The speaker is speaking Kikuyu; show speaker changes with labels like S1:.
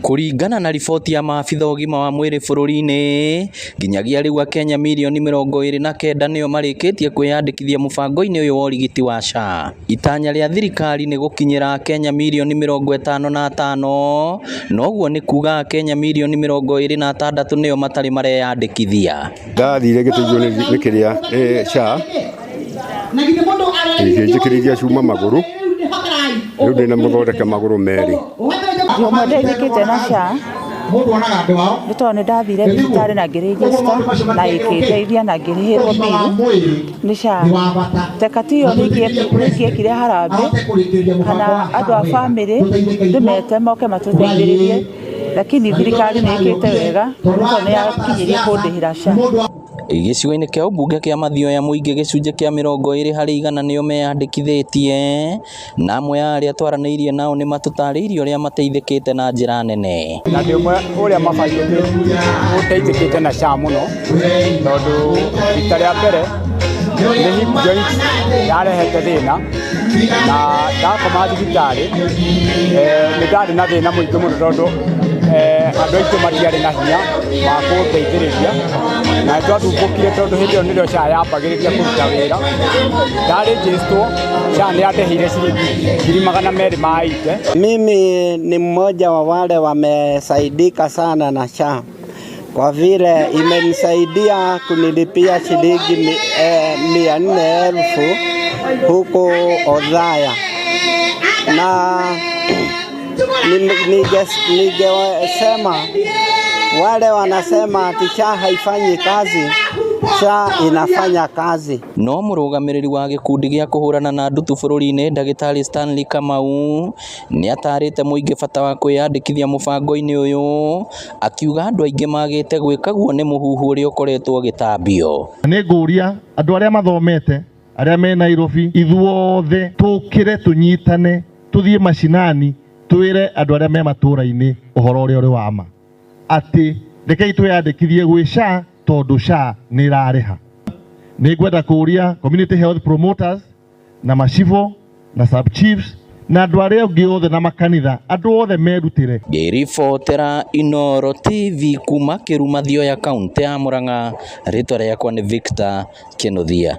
S1: Kũringana na riboti ya maabitha ũgima wa mwĩrĩ bũrũri-inĩ, nginyagia rĩu akenya mirioni 29 nĩo marĩkĩtie kwĩyandĩkithia mũbango-inĩ ũyũ wa ũrigiti wa SHA. Itanya rĩa thirikari nĩ gũkinyĩra akenya mirioni 55, noguo nĩ kuga akenya mirioni 26 nĩo matarĩ mareyandĩkithia.
S2: Ndathire ngĩteithio nĩ kĩrĩa nĩ SHA, ĩkĩnjĩkĩrĩria cuma magũrũ, rĩu ndĩna mũthondeke magũrũ merĩ.
S3: Ũmwe ndeithĩkĩte na SHA nĩ tondũ nĩ ndathire thibitarĩ na ngĩrĩnjĩsta na ĩkĩndeithia na ngĩrĩhĩrwo mbiru nĩ SHA. Tekati ĩyo nĩ ingĩekire harambee kana andũ a bamĩrĩ ndĩmete moke matũteithĩrĩrie, lakini thirikari nĩ ĩkĩte wega nĩ tondũ nĩ yakinyirie kũndĩhĩra SHA.
S1: Gĩcigo-inĩ kĩa ũmbunge kĩa Mathioya mũingĩ gĩcunjĩ kĩa 20% nĩo meyandĩkithĩtie, na amwe a arĩa twaranĩirie nao nĩ matũtarĩirie ũrĩa mateithĩkĩte na njĩra nene.
S4: Na ndĩ ũmwe ũrĩa mabangĩte ũteithĩkĩte na SHA mũno, tondũ rita rĩa mbere nĩ hip joint yarehete thĩna na ndakoma thibitarĩ, nĩ ndarĩ na thĩna mũingĩ mũno tondũ andũ aitũ matiarĩ na hinya wa kũndeithĩrĩria na nĩ twathumbũkire tondũ hĩndĩ ĩyo nĩrĩo SHA yambagĩrĩria kũruta wĩra. Ndarĩnjĩstwo SHA nĩ yandĩhĩire ciringi 280,000.
S5: Mimi ni mmoja wa wale wamesaidika sana na SHA kwa vile imenisaidia kunilipia shilingi 400,000 huko Othaya, na ningesema wale wanasema ati SHA haifanyi kazi, SHA inafanya kazi.
S1: No mũrũgamĩrĩri wa gĩkundi gĩa kũhũrana na ndutu bũrũri-inĩ ndagĩtarĩ Stanley Kamau nĩ atarĩte mũingĩ bata wa kwĩyandĩkithia mũbango-inĩ ũyũ, akiuga andũ aingĩ magĩte gwĩka guo nĩ mũhuhu ũrĩa ũkoretwo ũgĩtambio.
S6: Nĩ ngũria andũ arĩa mathomete arĩa me Nairobi, ithuothe tũkĩre, tũnyitane, tũthiĩ macinani, twĩre andũ arĩa me matũra-inĩ ũhoro ũrĩa ũrĩ wa ma, atĩ rekei twĩyandĩkithie gwĩ SHA tondũ SHA nĩ ĩrarĩha. Nĩ ngwenda kũria community health promoters na macibo na sub chiefs na andũ arĩa angĩ othe na makanitha, andũ othe merutĩre.
S1: Ngĩribotera Inooro TV kuma Kĩruma Mathioya, kaũntĩ ya Murang'a, rĩtwa rĩakwa nĩ Victor Kĩnuthia.